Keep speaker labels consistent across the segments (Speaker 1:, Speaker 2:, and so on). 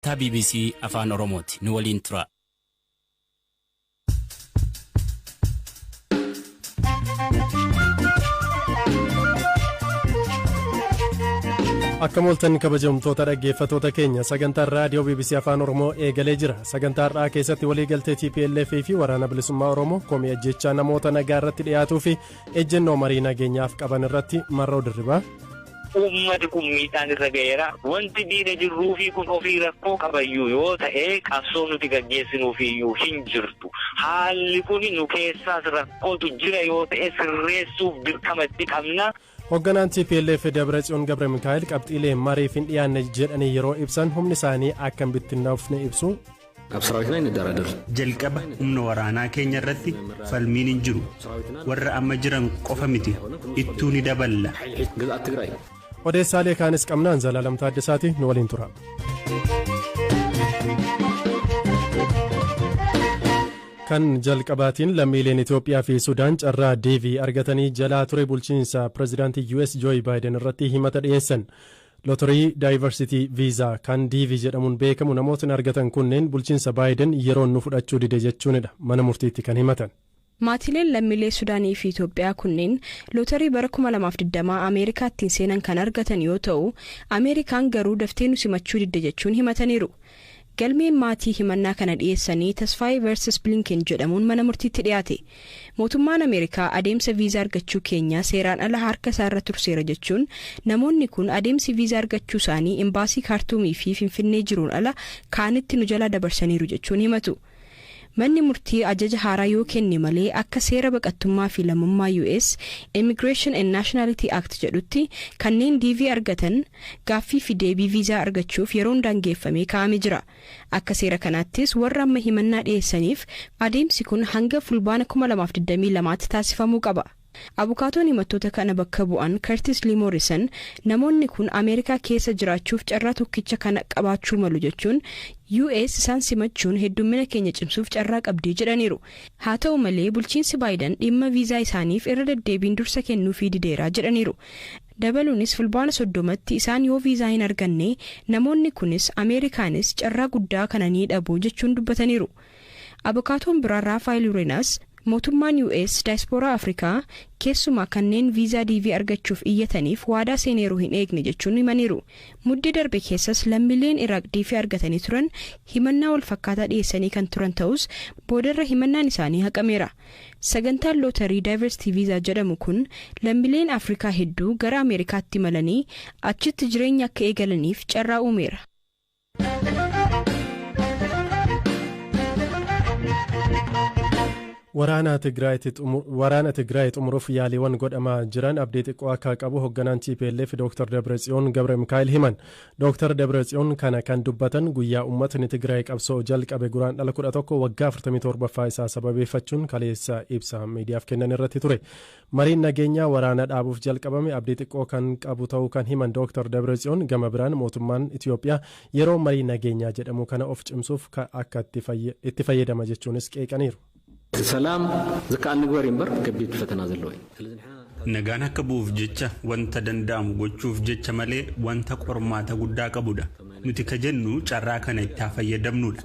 Speaker 1: Sagantaa BBC Afaan Oromooti. Nu waliin tura.
Speaker 2: Akka mooltan kabajamtoota dhaggeeffatoota keenya, sagantaan raadiyoo BBC Afaan Oromoo eegalee jira. Sagantaa har'aa keessatti waliigaltee TPLF fi Waraana Bilisummaa Oromoo, komii ajjechaa namoota nagaa irratti dhiyaatuu fi ejjennoo marii nageenyaaf qaban irratti Marroo Dirribaa.
Speaker 3: Uummati kun miidhaan irra ga'eera. Wanti diina jirruufi kun ofii rakkoo qabayyuu yoo ta'e, qabsoo nuti gaggeessinuufiyyuu hin jirtu. Haalli kun nu keessaas rakkootu jira yoo ta'e, sirreessuuf dirqama itti qabna.
Speaker 2: Hoogganaan TPLF Dabratsiyoon Gabre Mikaa'el qabxiilee mariif hin dhiyaanne jedhanii yeroo ibsan humni isaanii akka hin bittinnoofne ibsu.
Speaker 4: ኣብ ሰራዊትና ይንደራደር።
Speaker 5: Jalqaba humna waraanaa keenya irratti falmiin hin jiru. Warra amma jiran qofa miti, ittuu ni daballa.
Speaker 4: ግዝኣት ትግራይ
Speaker 2: Odeessaalee kaanis qabnaan Zalaalam Taaddasaati, nu waliin tura. Kan jalqabaatiin lammiileen Itoophiyaa fi Sudaan carraa DV argatanii jalaa ture bulchiinsa pirezidaantii US Joe Biden irratti himata dhiyeessan. Lottery Diversity Visa kan DV jedhamuun beekamu namootni argatan kunneen bulchiinsa Biden yeroo nu fudhachuu dide jechuunidha mana murtiitti kan himatan.
Speaker 6: Maatiileen lammiilee Sudaanii fi Itoophiyaa kunneen lootarii bara 2020 Ameerikaattiin seenan kan argatan yoo ta'u, Ameerikaan garuu daftee nu simachuu didde jechuun himataniiru. Galmeen maatii himannaa kana dhiyeessanii Tasfaayee versus Blinken jedhamuun mana murtiitti dhiyaate. Mootummaan Ameerikaa adeemsa viizaa argachuu keenyaa seeraan ala harka isaarra turseera jechuun, namoonni kun adeemsi viizaa argachuu isaanii imbaasii Kaartuumii fi Finfinnee jiruun ala kaanitti nu jalaa dabarsaniiru jechuun himatu. Manni murtii ajaja haaraa yoo kenne malee, akka seera baqattummaa fi lammummaa US Immigration and Nationality Act jedhutti, kanneen DV argatan gaaffii fi deebii viizaa argachuuf yeroon daangeffamee kaa'amee jira. Akka seera kanaattis warra amma himannaa dhiyeessaniif adeemsi kun hanga Fulbaana 2022tti taasifamuu qaba. Abukaatoon himattoota kana bakka bu'an Curtis Lee Morrison namoonni kun Ameerikaa keessa jiraachuuf carraa tokkicha kana qabaachuu malu jechuun, US isaan simachuun heddummina keenya cimsuuf carraa qabdii jedhaniiru. Haa ta'u malee, bulchiinsi Baayidan dhimma viizaa isaaniif irra deddeebiin dursa kennuufii dideeraa jedhaniiru. Dabaluunis Fulbaana 30tti isaan yoo viizaa hin arganne, namoonni kunis Ameerikaanis carraa guddaa kana ni dhabu jechuun dubbataniiru. Abukaatoon biraa Raafaayil Urenaas mootummaan US daayispooraa Afrikaa, keessumaa kanneen viizaa DV argachuuf iyyataniif waadaa seeneeruu hin eegne jechuun himaniiru. Muddee darbe keessas lammiileen Iraaq DV argatanii turan himannaa wal fakkaataa dhiyeessanii kan turan ta'us, boodarra himannaan isaanii haqameera. Sagantaan lootarii Diversity Visa jedhamu kun lammiileen Afrikaa hedduu gara Ameerikaatti imalanii achitti jireenya akka eegalaniif carraa uumeera.
Speaker 2: Waraana Tigraay xumuruuf yaaliiwwan godhamaa jiran abdii xiqqoo akka qabu hoogganaan TPLF Dr. Dabratsiyoon Gabre Mikaa'el himan. Dr. Dabratsiyoon kana kan dubbatan guyyaa uummatni Tigraay qabsoo jalqabe Guraandhala 11 waggaa 47ffaa isaa sababeeffachuun kaleessa ibsa miidiyaaf kennan irratti ture. Mariin nageenyaa waraana dhaabuuf jalqabame abdii xiqqoo kan qabu ta'uu kan himan Dr. Dabratsiyoon, gama biraan mootummaan Itiyoophiyaa yeroo marii nageenyaa jedhamu kana of cimsuuf akka itti fayyadama jechuunis qeeqaniiru.
Speaker 4: ሰላም ዝከኣል ንግበር እምበር ከቢድ ፈተና ዘለዎ እዩ። ስለዚ ንሕና
Speaker 5: Nagaan akka bu'uuf jecha wanta danda'amu gochuuf jecha malee wanta qormaata guddaa qabudha. Nuti ka jennu carraa kana itti haa fayyadamnudha.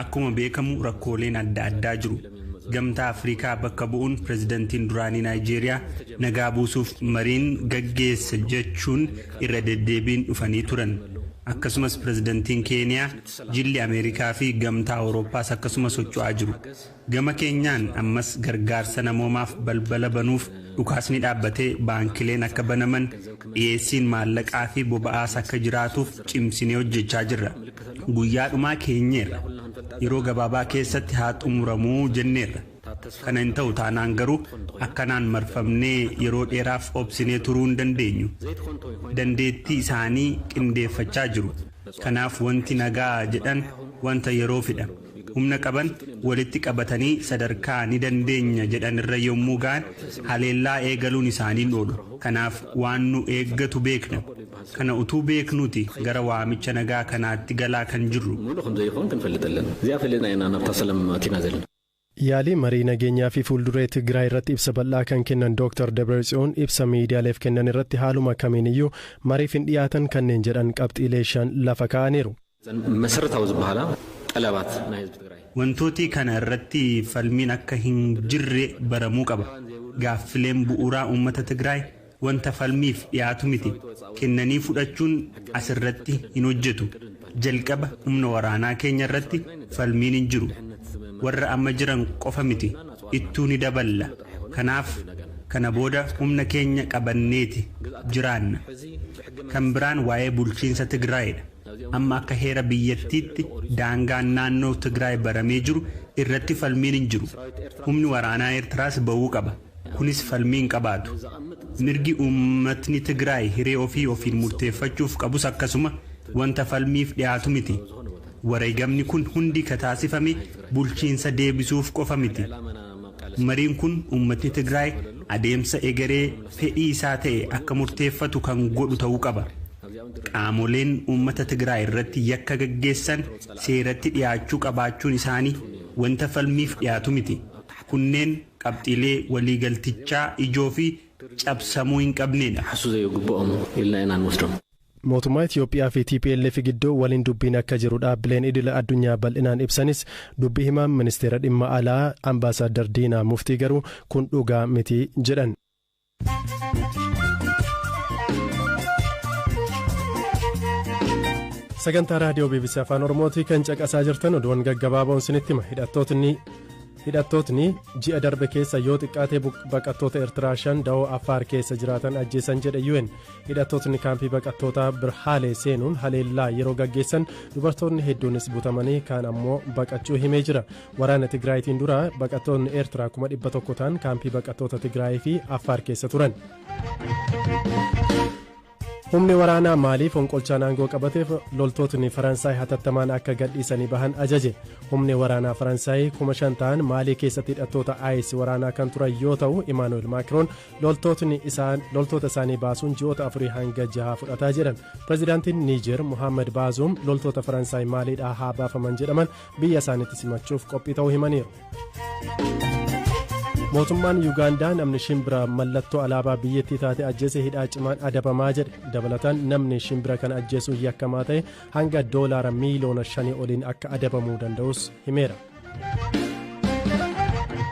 Speaker 5: Akkuma beekamu rakkooleen adda addaa jiru. Gamtaa Afrikaa bakka bu'uun pirezidantiin duraanii Naayijeeriyaa nagaa buusuuf mariin gaggeessa jechuun irra deddeebiin dhufanii turan. Akkasumas pirezidantiin Keeniyaa, jilli Ameerikaa fi Gamtaa Awurooppaas akkasuma socho'aa jiru. Gama keenyaan ammas gargaarsa namoomaaf balbala banuuf, dhukaasni dhaabbatee baankileen akka banaman, dhiyeessiin maallaqaa fi boba'aas akka jiraatuuf cimsinee hojjechaa jirra. Guyyaa dhumaa keenyeerra. Yeroo gabaabaa keessatti haa xumuramuu jenneerra. Kana hin ta'u taanaan garuu akkanaan marfamnee yeroo dheeraaf obsinee turuu hin dandeenyu. Dandeettii isaanii qindeeffachaa jiru. Kanaaf wanti nagaa jedhan wanta yeroo fidha. Humna qaban walitti qabatanii sadarkaa ni dandeenya jedhan irra yommuu ga'an haleellaa eegaluun isaanii oolu. Kanaaf waan nu eeggatu beekna. Kana utuu beeknuti gara waamicha nagaa kanaatti galaa kan jirru.
Speaker 4: ሙሉእ ከም ዘይኾን ክንፈልጥ ኣለና። እዚኣ ፈሊጥና ኢና ናብታ ሰላም ኣቲና ዘለና።
Speaker 2: Yaalii marii nageenyaa fi fuulduree Tigraay irratti ibsa bal'aa kan kennan Dr. Dabratsiyoon ibsa miidiyaaleef kennan irratti haaluma kamiiniyyuu mariif hin dhiyaatan kanneen jedhan qabxiilee shan lafa kaa'aniiru.
Speaker 4: መሰረታዊ ዝበሃላ ጠለባት ናይ ህዝቢ ትግራይ
Speaker 5: Wantooti kana irratti falmiin akka hin jirre baramuu qaba. Gaaffileen bu'uuraa uummata Tigraay wanta falmiif dhiyaatu miti. Kennanii fudhachuun asirratti hin hojjetu. Jalqaba humna waraanaa keenya irratti falmiin hin jiru. Warra amma jiran qofa miti. Ittuu ni daballa. Kanaaf kana booda humna keenya qabanneeti jiraanna. Kan biraan waa'ee bulchiinsa Tigraayidha. Amma akka heera biyyattiitti daangaan naannoo Tigraay baramee jiru irratti falmiin hin jiru. Humni waraanaa Eertiraas ba'uu qaba. Kunis falmii hin qabaatu. Mirgi uummatni Tigraay hiree ofii ofiin murteeffachuuf qabus akkasuma wanta falmiif dhiyaatu miti. Wareegamni kun hundi ka taasifame bulchiinsa deebisuuf qofa miti. Mariin kun uummatni Tigraay adeemsa egeree fedhii isaa ta'e akka murteeffatu kan godhu ta'uu qaba. Qaamoleen uummata Tigraay irratti yakka gaggeessan seeratti dhiyaachuu qabaachuun isaanii wanta falmiif dhiyaatu miti. Kunneen qabxiilee waliigaltichaa ijoo fi cabsamuu hin qabnedha.
Speaker 4: ሓሱ ዘይግብኦም ኢልና ኢና ንወስዶም።
Speaker 2: Mootummaa Itoophiyaa fi TPLF gidduu waliin dubbiin akka jiru dhaabbileen idila addunyaa bal'inaan ibsanis, dubbii himaan ministeera dhimma alaa Ambaasaadar Diinaa Muftii garuu kun dhugaa miti jedhan. Sagantaa raadiyoo BBC Afaan Oromootii kan caqasaa jirtan. Oduuwwan gaggabaaboon sinitti hima. Hidhattootni ji'a darbe keessa yoo xiqqaatee baqattoota Eertiraa 5 da'oo Affaar keessa jiraatan ajjeesan jedhe UN. Hidhattootni kaampii baqattoota Birhaalee seenuun haleellaa yeroo gaggeessan dubartoonni hedduunis butamanii kaan ammoo baqachuu himee jira. Waraana Tigraayitiin dura baqattoonni Eertiraa 100,000 ta'an kaampii baqattoota Tigraayii fi Affaar keessa turan. Humni waraanaa Maalii fonqolchaan aangoo qabateef loltootni Faransaay hatattamaan akka gadhiisanii bahan ajaje. Humni waraanaa Faransaay 5,000 ta'an Maalii keessatti hidhattoota IS waraanaa kan turan yoo ta'u, Imaanuel Maakiroon loltoota isaanii baasuun ji'oota 4 hanga 6 fudhataa jedhan. Pireezidaantiin Niijer Muhammad Baazuum loltoota Faransaay Maaliidhaa haa baafaman jedhaman biyya isaaniitti simachuuf qophii ta'uu himaniiru. Mootummaan Yuugaandaa namni shimbira mallattoo alaabaa biyyattii taate ajjeese hidhaa cimaan adabamaa jedhe. Dabalataan namni shimbira kana ajjeesuun yakkamaa ta'e hanga doolaara miiliyoona 5 oliin akka adabamuu danda'us himeera.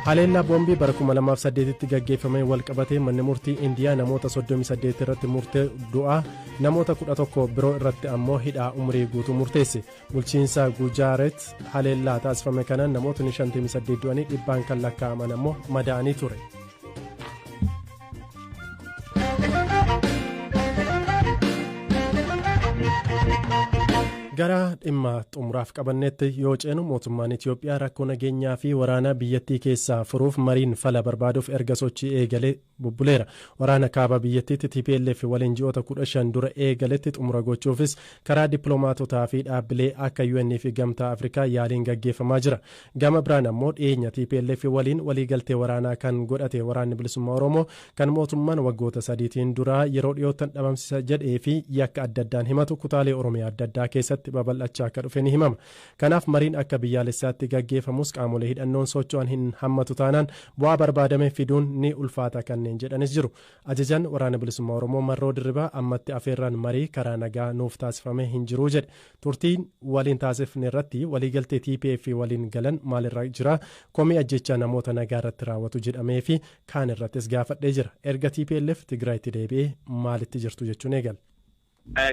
Speaker 2: Haleellaa boombii bara 2008tti gaggeeffame walqabatee manni murtii Indiyaa namoota 38 irratti murtee du'aa, namoota 11 biroo irratti ammoo hidhaa umurii guutuu murteesse. Bulchiinsa Gujaaret haleellaa taasifame kanaan namootni 58 du'anii dhibbaan kan lakkaa'aman ammoo madaa'anii ture. Gara dhimma xumuraaf qabannetti yoo ceenu, mootummaan Itiyoophiyaa rakkoo nageenyaa fi waraana biyyattii keessaa furuuf mariin fala barbaaduuf erga sochii eegalee bubbuleera. Waraana kaaba biyyattiitti TPLF waliin ji'oota 15 dura eegaletti xumura gochuufis karaa dippiloomaatotaa fi dhaabbilee akka UN fi Gamtaa Afrikaa yaaliin gaggeeffamaa jira. Gama biraan ammoo dhiyeenya TPLF waliin waliigaltee waraanaa kan godhate Waraanni Bilisummaa Oromoo, kan mootummaan waggoota sadiitiin dura yeroo dhiyoottan dhabamsiisa jedhee fi yakka adda addaan himatu, kutaalee Oromiyaa adda addaa keessatti babal'achaa akka dhufe ni himama. Kanaaf mariin akka biyyaalessaatti gaggeeffamus qaamolee hidhannoon socho'an hin hammatu taanaan bu'aa barbaadame fiduun ni ulfaata kanneen jedhanis jiru. Ajajaan Waraana Bilisummaa Oromoo Marroo Dirribaa ammatti afeerraan marii karaa nagaa nuuf taasifame hin jiru jedhe. Turtiin waliin taasifne irratti waliigaltee TPF waliin galan maalirra jira, komii ajjechaa namoota nagaa irratti raawwatu jedhamee fi kaan irrattis gaafadhee jira. Erga TPLF Tigraayitti deebi'ee maalitti jirtu jechuun eegala.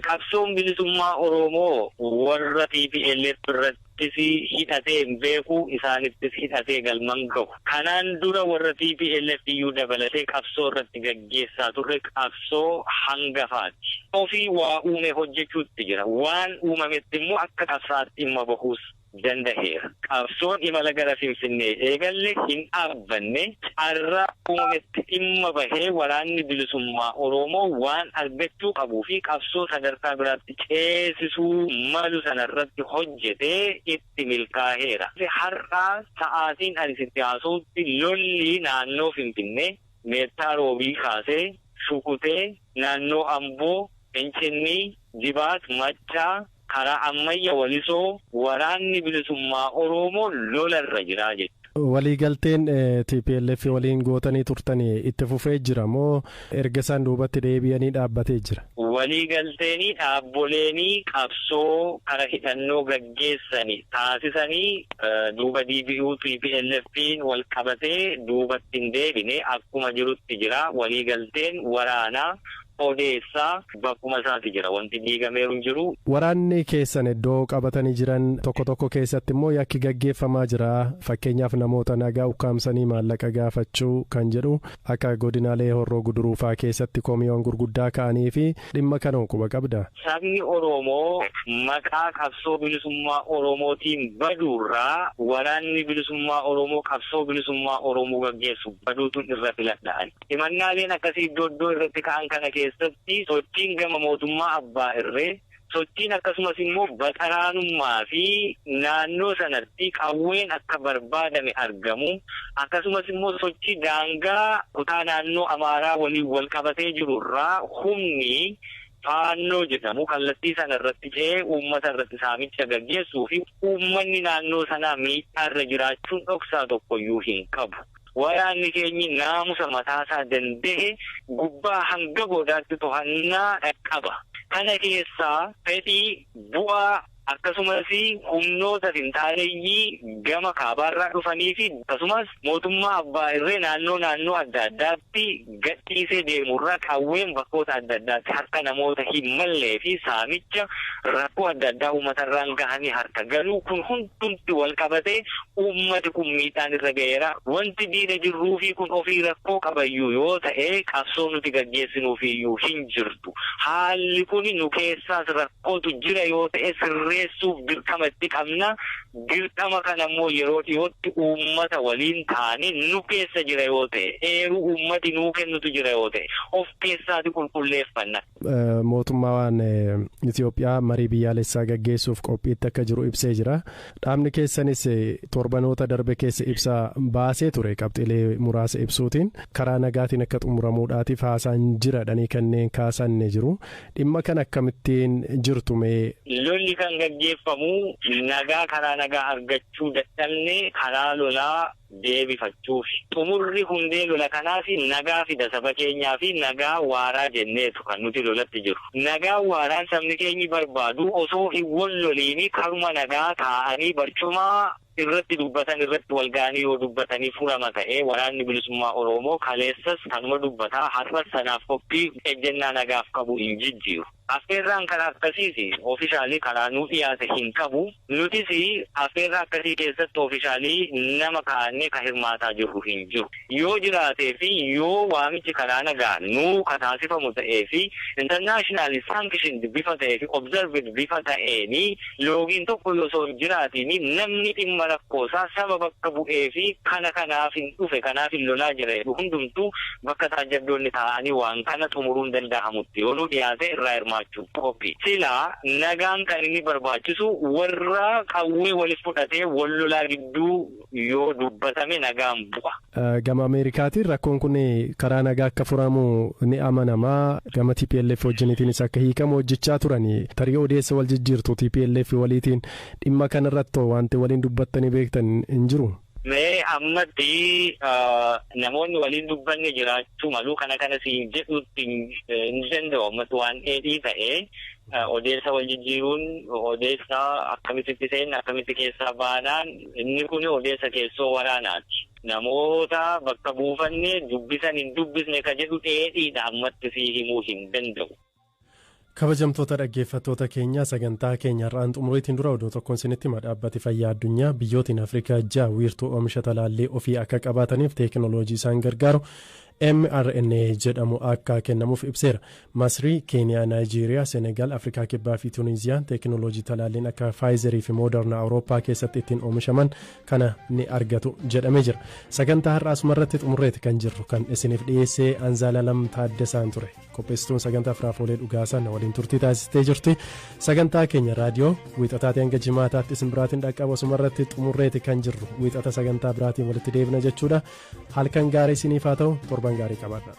Speaker 3: Qabsoon bilisummaa Oromoo warra TPLF irrattis hidhatee hin beeku, isaanittis hidhatee galman gahu. Kanaan dura warra TPLF iyyuu dabalatee qabsoo irratti gaggeessaa turre qabsoo hangafaati. Ofii waa uume hojjechuutti jira. Waan uumametti immoo akka qabsaatti dhimma bahuus danda'eera. Qabsoon imala gara Finfinnee eegalle hin dhaabbanne. Carraa uumametti dhimma bahee waraanni bilisummaa Oromoo waan argachuu qabuu fi qabsoo sadarkaa biraatti ceesisuu malu sanarratti hojjetee itti milkaa'eera. Har'aa sa'aatiin ani sitti haasa'utti lolli naannoo Finfinnee Meettaa Roobii kaasee Shukutee, naannoo Amboo, Fincinnii, Jibaat, Maccaa, karaa Ammayya, Walisoo waraanni bilisummaa Oromoo lolarra jira jechuudha.
Speaker 2: Waliigalteen TPLF waliin gootanii turtanii itti fufee jira moo erga isaan duubatti deebi'anii dhaabbatee jira?
Speaker 3: Waliigalteenii dhaabboleenii qabsoo kara hidhannoo gaggeessanii taasisanii duuba deebi'uu TPLF'n wal qabatee duubatti hin deebine akkuma jirutti jira. Waliigalteen waraanaa odeessaa bakkuma isaati jira, wanti diigameeru hin jiru.
Speaker 2: Waraanni keessan iddoo qabatanii jiran tokko tokko keessatti immoo yakki gaggeeffamaa jira. Fakkeenyaaf namoota nagaa ukkaamsanii maallaqa gaafachuu kan jedhu akka godinaalee Horroo Guduruufaa keessatti komiiwwan gurguddaa ka'anii fi dhimma kana quba qabda.
Speaker 3: Sabni Oromoo maqaa qabsoo bilisummaa Oromootiin baduurraa waraanni bilisummaa Oromoo qabsoo bilisummaa Oromoo gaggeessu baduutu irra filadhaan. Himannaaleen akkasii iddoo iddoo irratti ka'an kana keessatti sochiin gama mootummaa abbaa irree, sochiin akkasumas immoo baqaraanummaa fi naannoo sanatti qawween akka barbaadame argamu, akkasumas immoo sochii daangaa kutaa naannoo Amaaraa waliin wal qabatee jiru irraa humni Faannoo jedhamu kallattii sana irratti ce'ee uummata irratti saamicha gaggeessuu fi uummanni naannoo sanaa miidhaa irra jiraachuun dhoksaa tokkoyyuu hin qabu. Waraanni keenyi naamusa mataasaa danda'e gubbaa hanga goodaatti to'annaa qaba. Kana keessaa fedhii bu'aa akkasumas humnoota finxaaleeyyii gama kaabaarraa dhufanii fi akkasumas mootummaa abbaa irree naannoo naannoo adda addaatti gadhiisee deemurraa qawween bakkoota adda addaatti harka namoota hin mallee fi saamicha rakkoo adda addaa uummatarraan gahanii harka galuu kun hundumti wal qabatee uummati kun miidhaan irra ga'eera. Wanti diina jirruu fi kun ofii rakkoo qabayyuu yoo ta'e qabsoo nuti gaggeessinuufiyyuu hin jirtu. Haalli kun nu keessaas rakkootu jira yoo ta'e sirreessuuf dirqama itti qabna. Dirqama kana immoo yeroo dhiyootti uummata waliin taane nu keessa jira yoo ta'e, eeruu uummati nuu kennutu jira yoo ta'e, of keessaati qulqulleeffanna.
Speaker 2: Mootummaan Itoophiyaa marii biyyaalessaa gaggeessuuf qophiitti akka jiru ibsee jira. Dhaabni keessanis torbanoota darbe keessa ibsa baasee ture qabxiilee muraasa ibsuutiin karaa nagaatiin akka xumuramuudhaatiif haasaan jira dhanii kanneen kaasan ni jiru. Dhimma kana akkamittiin jirtu mee?
Speaker 3: Lolli kan gaggeeffamu nagaa karaa nagaa argachuu dadhabne karaa lolaa deebifachuuf. Xumurri hundee lola kanaaf nagaa fida saba keenyaa fi nagaa waaraa jenneetu kan nuti lolatti jiru. Nagaa waaraan sabni keenyi barbaadu osoo hin wal loliini karuma nagaa taa'anii barcuma irratti dubbatan irratti wal ga'anii yoo dubbatanii furama ta'ee waraanni bilisummaa Oromoo kaleessas kanuma dubbataa har'as sanaaf qophii ejjennaa nagaaf qabu hin jijjiiru. Affeerraan karaa akkasiis oofishaalii karaa nuu dhiyaate hin qabu. Nutis affeerraa akkasii keessatti oofishaalii nama kaa'annee kan hirmaataa jirru hin jiru. Yoo jiraatee fi yoo waamichi karaa nagaa nuu kataasifamu ta'ee fi international sanctioned bifa ta'ee fi observed bifa ta'eeni loogiin tokko osoo hin jiraatiin namni dhimma rakkoosaa saba bakka bu'ee fi kana kanaaf hin dhufe kanaaf hin lolaa jira hundumtuu bakka taajjabdoonni taa'anii waan kana xumuruun danda'amutti yoo nuu dhiyaate irraa hirmaachuu qophii. Silaa nagaan kan inni barbaachisu warra qawwee waliif fudhatee wal lolaa gidduu yoo dubbatame nagaan bu'a.
Speaker 2: Gama Ameerikaatiin rakkoon kun karaa nagaa akka furamu ni amanamaa. Gama TPLF wajjiniitiinis akka hiikamu hojjechaa turani. Tarii odeessa wal jijjiirtu TPLF waliitiin dhimma kanarratti wanti waliin dubbattanii beektan hin jiru.
Speaker 3: Mee ammatti namoonni waliin dubbanne jiraachuu malu kana kana siin jedhutti hin danda'u ammatti waan dheedhii ta'ee odeessa wal jijjiiruun odeessa akkamitti seenna akkamitti keessaa baanaan inni kun odeessa keessoo waraanaati. Namoota bakka buufanne dubbisan hin dubbisne ka jedhu dheedhiidha ammatti sii himuu hin danda'u.
Speaker 2: Kabajamtoota dhaggeeffattoota keenya sagantaa keenya har'aan xumuriitiin dura oduu tokkoon isinitti hima. Dhaabbati fayyaa addunyaa biyyootiin Afrikaa 6 wiirtuu oomisha talaallii ofii akka qabaataniif teekinooloojii isaan gargaaru mRNA jedhamu akka kennamuuf ibseera. Masrii, Keeniyaa, Naayijeeriyaa, Senegaal, Afrikaa Kibbaa fi Tuuniziyaan teekinooloojii talaalliin akka Faayizerii fi Mooderna Awurooppaa keessatti ittiin oomishaman kana ni argatu jedhamee jira. Sagantaa har'aa asumarratti xumurreeti kan jirru kan isiniif dhiyeessee Anzaalalam Taaddasaan ture. Qopheessituun sagantaa Firaafolee Dhugaasaa waliin turtii taasistee jirti. Sagantaa keenya raadiyoo wiixataatii hanga jimaataatti isin biraatiin dhaqqabu asumarratti xumurreeti kan jirru. Wiixata sagantaa biraatiin walitti deebina jechuudha. Halkan gaarii isiniif haa ta'u, torban gaarii qabaadha.